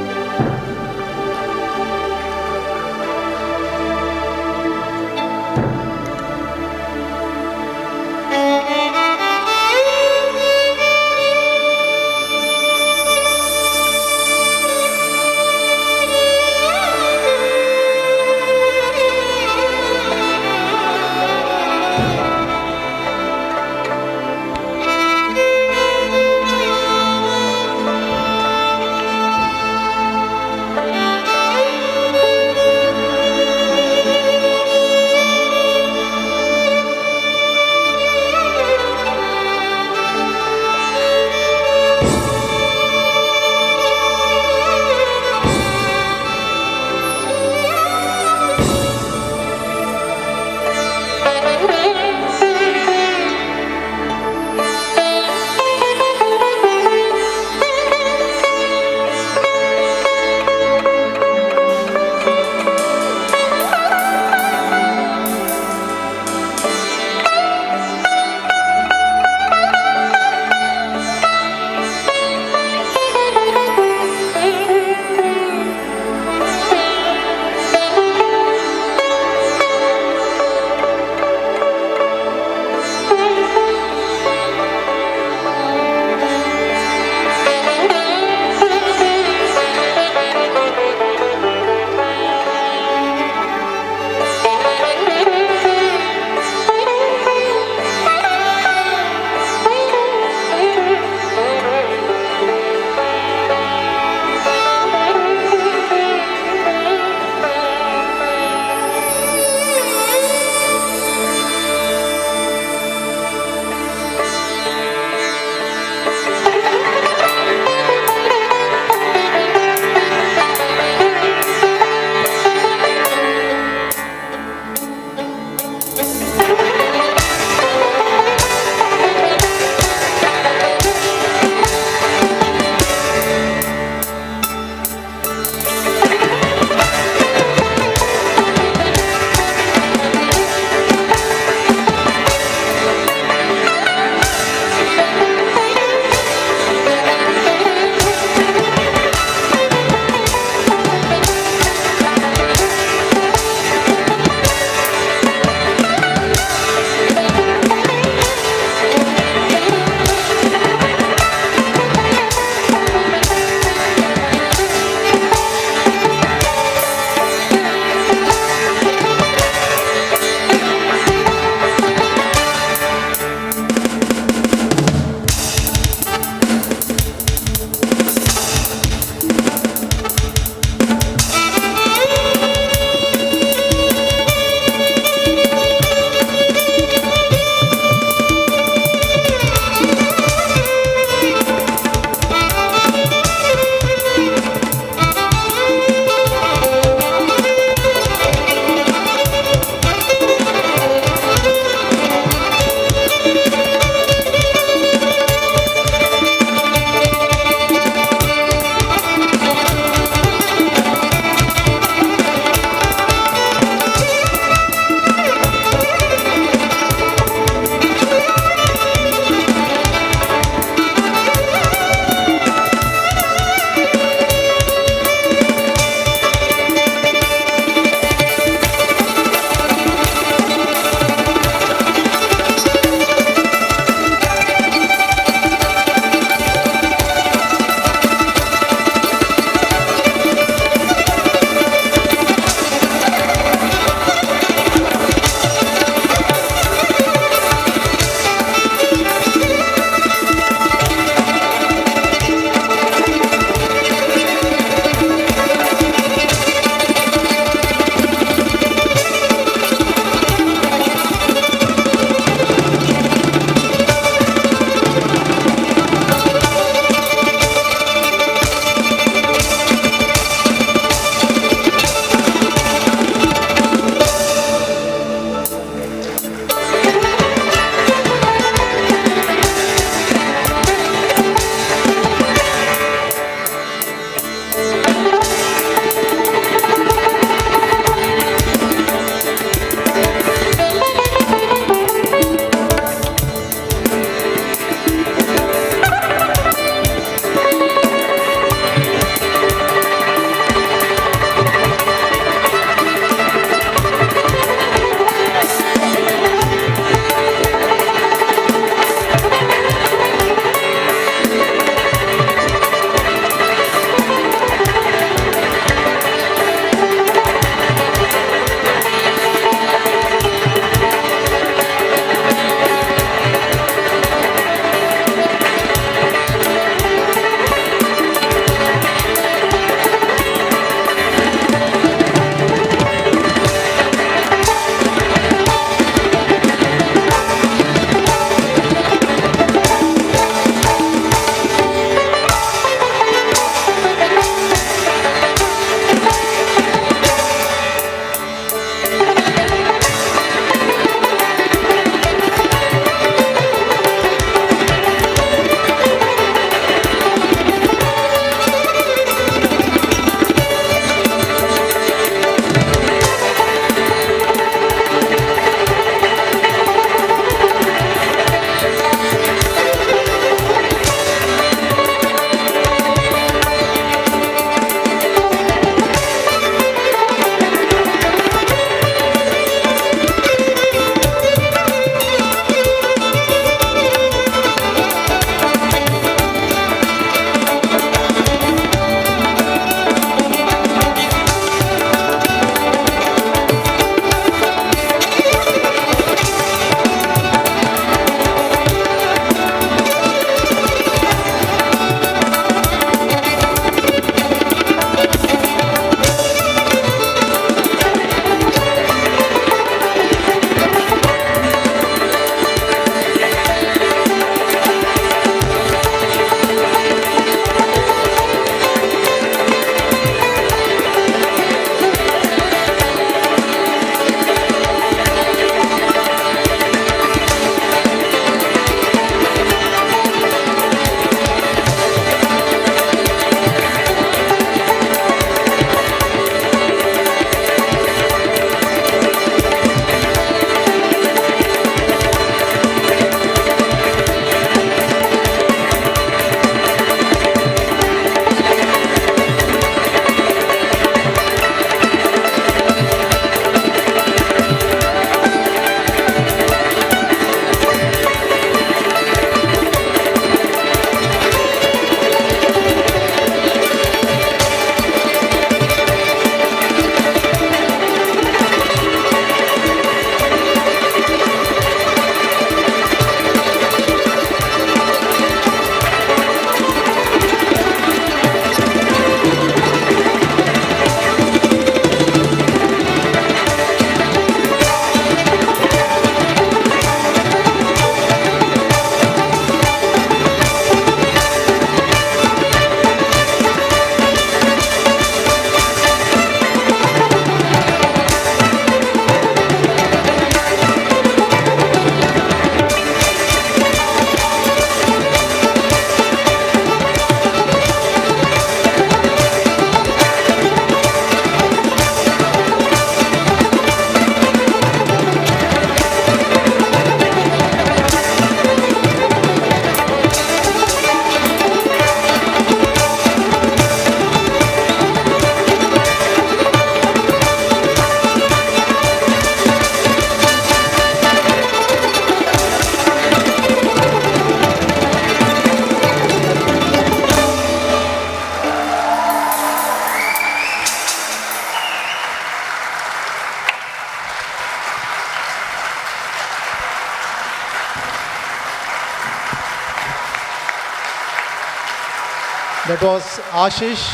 Speaker 2: That was Ashish,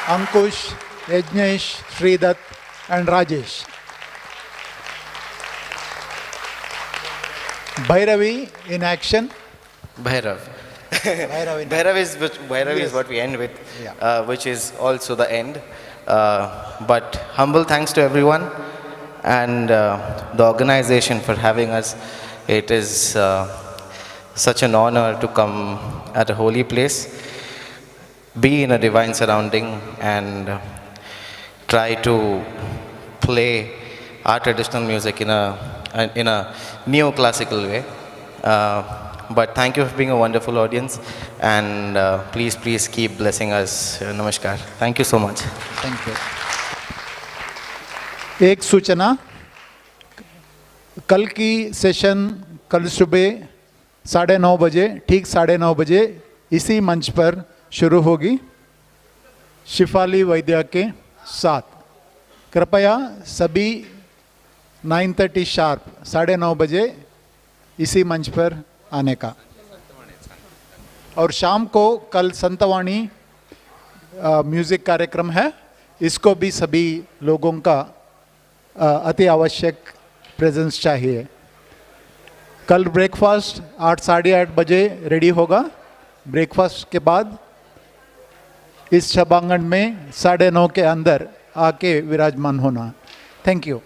Speaker 2: Ankush, Yajnesh, Sridutt and Rajesh. Bhairavi in action.
Speaker 3: Bhairav.
Speaker 2: Bhairav in
Speaker 3: Bhairavi
Speaker 2: Yes.
Speaker 3: is what we end with,
Speaker 2: Yeah.
Speaker 3: Which is also the end. But humble thanks to everyone and the organization for having us. It is such an honor to come at a holy place, be in a divine surrounding, and try to play our traditional music in a neoclassical way. But thank you for being a wonderful audience, and please, please keep blessing us. Namaskar. Thank you so much.
Speaker 2: Thank you. एक सूचना, कल की सेशन कल सुबह 9:30 बजे, ठीक 9:30 बजे इसी मंच पर शुरू होगी, शिफाली वैद्य के साथ। कृपया सभी 9:30 शार्प, 9:30 बजे इसी मंच पर आने का। और शाम को कल संतवाणी म्यूज़िक कार्यक्रम है, इसको भी सभी लोगों का अति आवश्यक प्रेजेंस चाहिए। कल ब्रेकफास्ट 8 8:30 बजे रेडी होगा। ब्रेकफास्ट के बाद इस सभांगण में 9:30 के अंदर आके विराजमान होना। Thank you.